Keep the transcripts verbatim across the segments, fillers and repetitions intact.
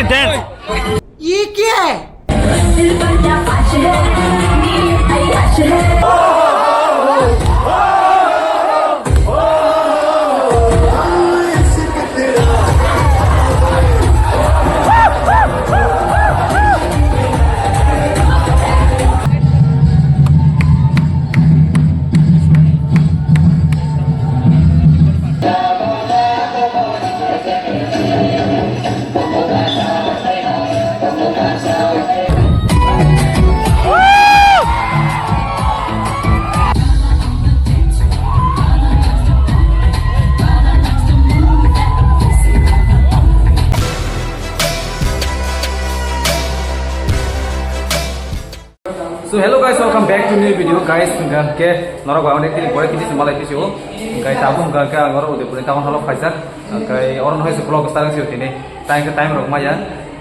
Dance. ये क्या है? So hello guys, welcome back to new video guys. Hingke norok bai onek din pore kiti se malai pisi o. Hingke tabuk hingke ang oro Udaipur ni town hall o phaijak. Hingke oro no hai se vlog start se tini. Time ke time rok maya.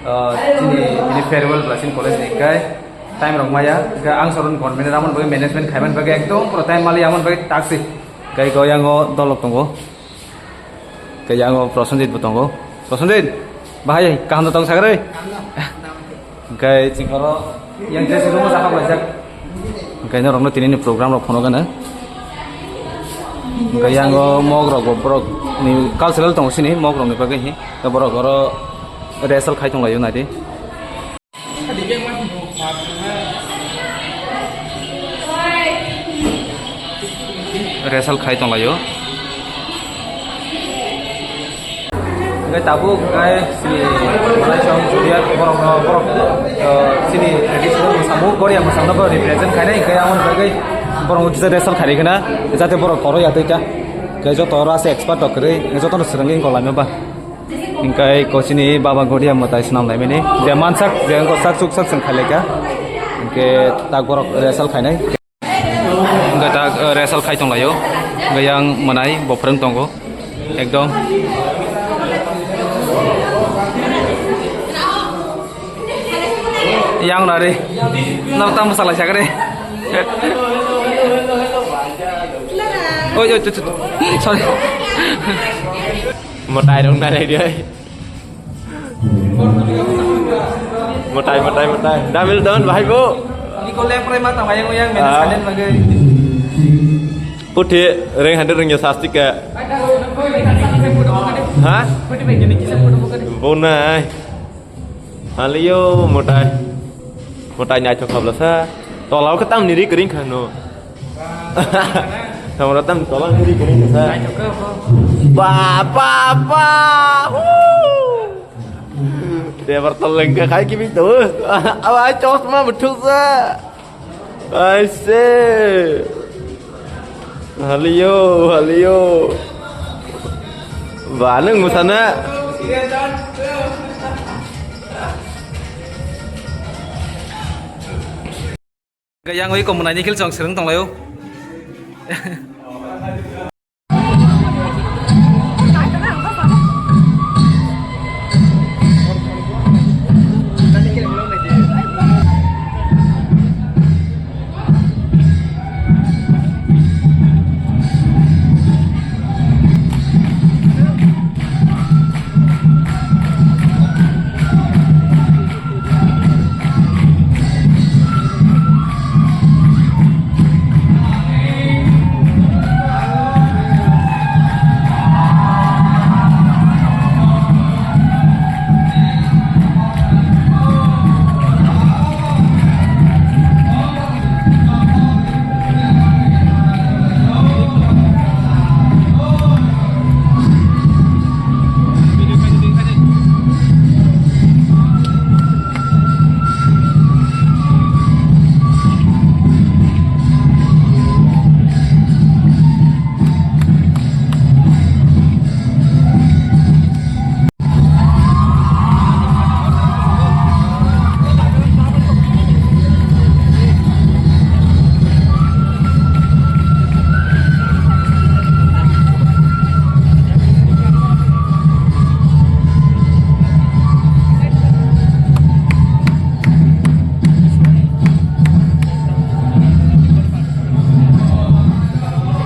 Ah, chini, chini farewell bla chini college ni hingke time rok maya. Hingke ang soron government ramon bai management khaiman bai ekdom pura time mali amon bai taksi. Hingke go yang o dolok tongo. Kaya ang Prosenjit bo tongo. Prosenjit, bahai kaham tong sagre? Hingke chingkoro yang dress room o jakha blaijak. Hingke norokno tini ni program rok phono gana. Hingke yang o mog rok bo borok ni cultural tongo sini mog rok ni bagwi hi. Borok oro rehearsal khai tong laio nai di. Rehearsal khai tong laio. Hingke tabuk hingke chini Malaisong Junior borok no borok, eh, chini traditional mwsamung Goria mwsamung no represent khainai hingke amo ni bagwi borok no kisa rehearsal khairikhe na jate borok koro ya tei ta hingke joto oro aswk expert rok kwrwi hingke joto no swrwngwi wng kok laima ba. Hingke kochini baba Goria mwtai swnam laimani. Je mansak, je wngkha sak chuk sak chwng khailai kha. Hingke tak borok rehearsal khainai. Hingke tak, eh, rehearsal khai tong laio. Hingke yang mwnai bo phrwng tongo. Ekdom. Yang nari. Nang tamo salai sakre. Oi, oi, tu, tu, tu. Sorry. Mwtai rok nai di oi. Mwtai, mwtai, mwtai. Double down, bahai bo. Niko lepre mata mayang mayang mena Ah. Saden lagi. Puthi reng hadir reng ya sasti ka. Ha? Bonai. Haliyo, mwtai. Mwtai naithok khabla sa. Tolao khe tamni ri kwrwng kha no. Thamra tam tolao ni ri kwrwng kha sa. Ba, ba, ba. Woo! Debar tol lengkha khai kibi to. Awa chosma muthuk sa. Aise. Haliyo, haliyo. Ba, nwng mwsana. Yang oi komnai ni khil chong sirung tong layo.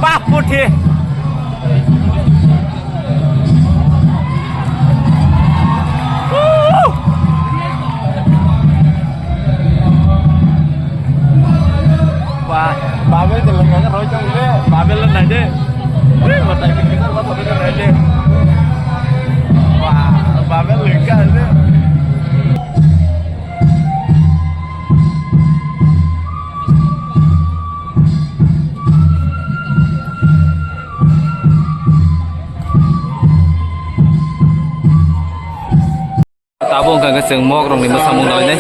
Bah, puthi. Tabuk wngkha khe chwng mok rokni mwsamung nalainai.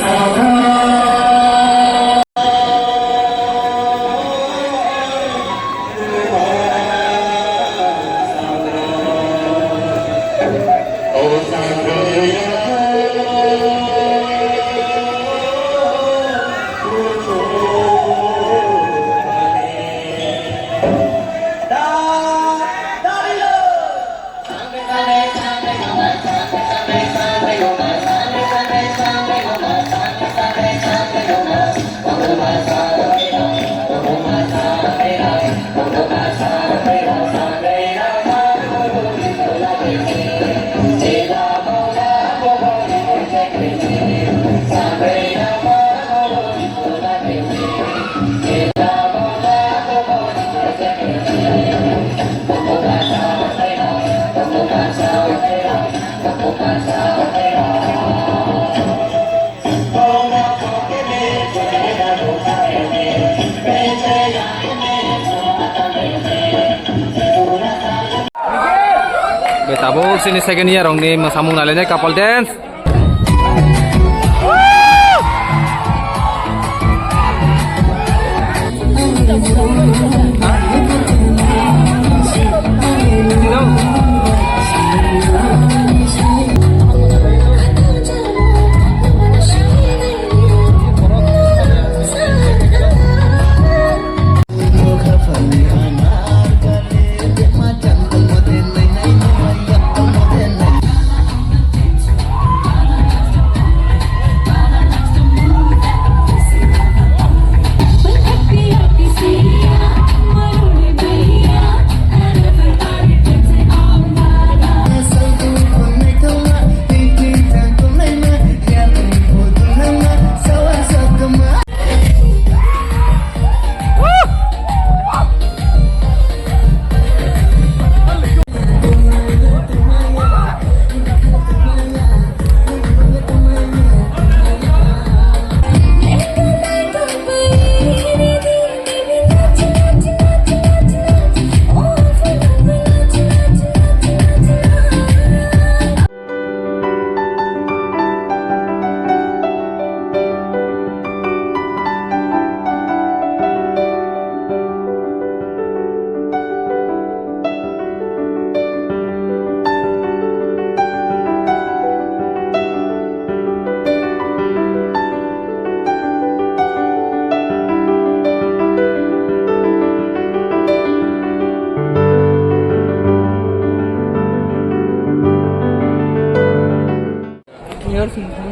Be tabuk chini second year rokni mwsamung nalainai couple dance.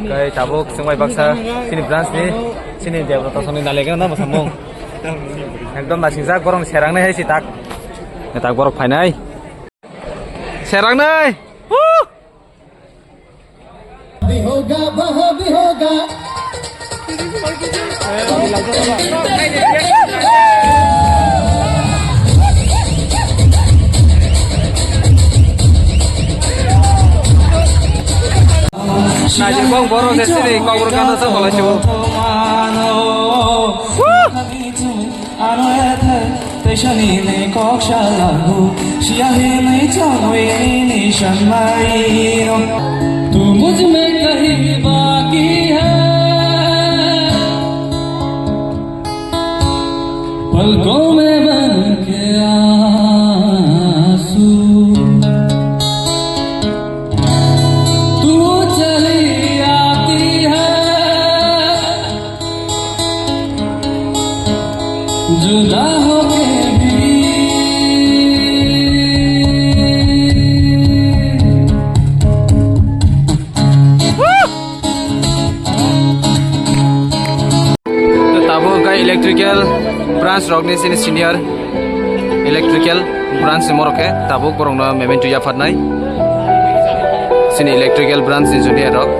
Kai tabuk chwng bai baksa chini branch ni chini Debrata songni nalai gana mwsamung. Ekdom naisingsa borok serang nai hai si tak. Tak borok phainai. Serang nai. Woo! Naijikbong borok se chini kokborok gana sa bolai sibo. Ano ethe teisani ne kok salago, siya hinwi chongwi nini sanmaino. Tu mujh mein kahin baki hai, palko mein ban ke aansu. Tu chali aati hai, juda hoke bhi. Tabuk khe electrical branch rokni chini senior, electrical branch ni morok khe tabuk borokno memento yapharnai chini electrical branch ni junior rok.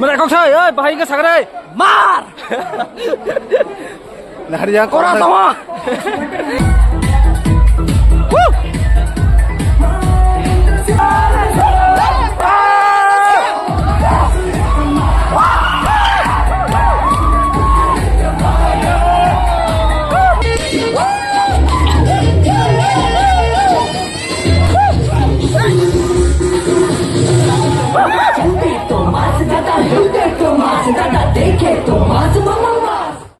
Mana kok sai, oi, bahai ke sagrai. Mar! Nahar yang kora tawa.